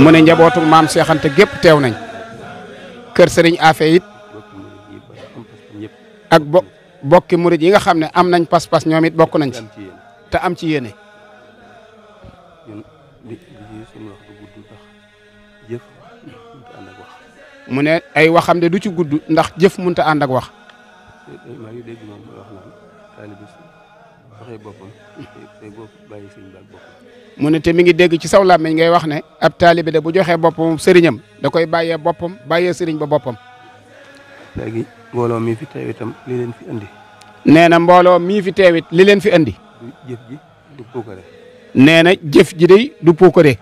mu ne njabootu maam Cheikh Anta gépp teew nañ kër sëriñ Afe it ak bokki murid yi nga xam ne am nañ pas-pas ñoom it bokk nañ ci te am ci yéene. mu ne ay waxam de du ci gudd ndax jëf mënta ànd ak wax. mu ne te mi ngi dégg ci saw làmmiñ ngay wax ne ab taalibe de bu joxee boppam sëriñam da koy bàyyee boppam bàyyee sëriñ ba boppam. léegi mbooloo mii fi teew itam li leen fi andi. nee na mbooloo mii fi teewit li leen fi andi. jëf ji du puukare. nee na jëf ji day du puukare.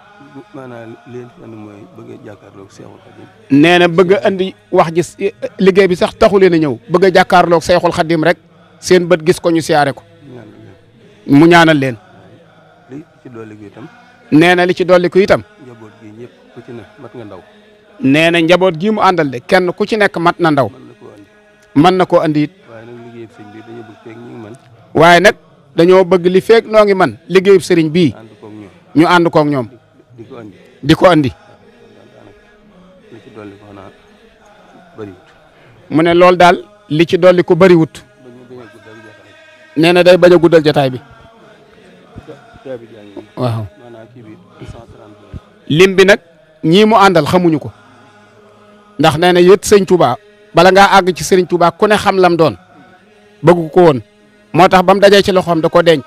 maanaam li leen fi andi mooy bëgg a jàkkaarloog Seexul Xadim. nee na bëgg a andi wax ji liggéey bi sax taxu leen a ñëw bëgg a jàkkaarloog Seexul Xadim rek seen bët gis ko ñu siyaare ko. mu ñaanal leen. li ci dolli ko itam. nee na li ci dolli ko itam. njaboot gi ñëpp ku ci ne mat nga ndaw. nee na njaboot gii mu àndal de kenn ku ci nekk mat na ndaw. mën na koo andi it. waaye nag dañoo bëgg li feeg noo ngi man liggéeyub sëriñ bii ñu ànd koog ñoom di ko andi. mu ne loolu daal li ci dolli ko bëriwut. nee na day bañ a guddal jotaay bi. waaw lim bi nag ñii mu àndal xamuñu ko ndax nee na yët sëñ Touba bala ngaa àgg ci sëriñ Touba ku ne xam lam doon bëgg ko woon moo tax ba mu dajee ci loxoom da ko denc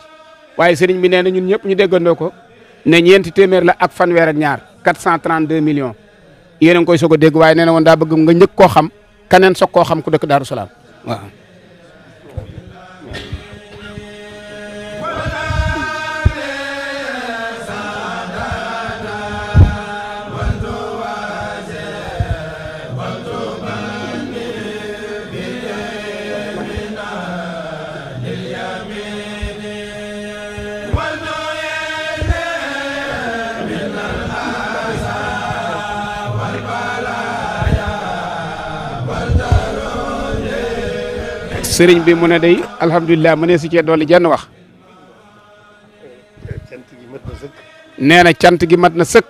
waaye sëriñ bi nee na ñun ñëpp ñu déggandoo ko ne ñeenti téeméer la ak fanweer ak ñaar 432 millions yéen a ngi koy soog a dégg waaye nee na woon daa bëgg nga njëkk koo xam keneen soog koo xam ku dëkk Daaru Salaam waaw. sëriñ bi mu ne day alhamdulilah mu ne si cee dolli jenn wax. nee na cant gi mat na sëkk.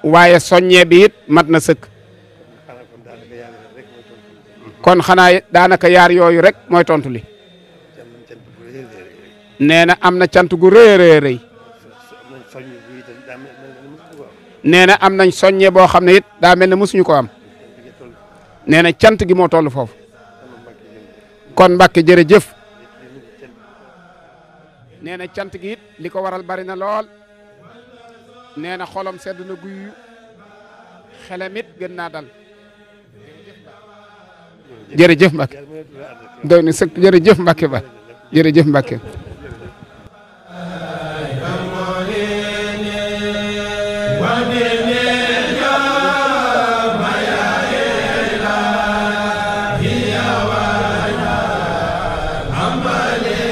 waaye soññee bi it mat na sëkk. kon xanaa daanaka yaar yooyu rek mooy tontu li. nee na am na cant gu rëy a rëy rëy. nee na am nañ soññee boo xam ne it daa mel ne mosuñu ko am. nee na cant gi moo toll foofu. kon Mbàkke jërëjëf. nee na cant gi it li ko waral bari na lool. nee na xolam sedd na guy xelam it gën naa dal. jërëjëf Mbàkke. doy na sëkk jërëjëf Mbàkke ba jërëjëf Mbàkke. Amale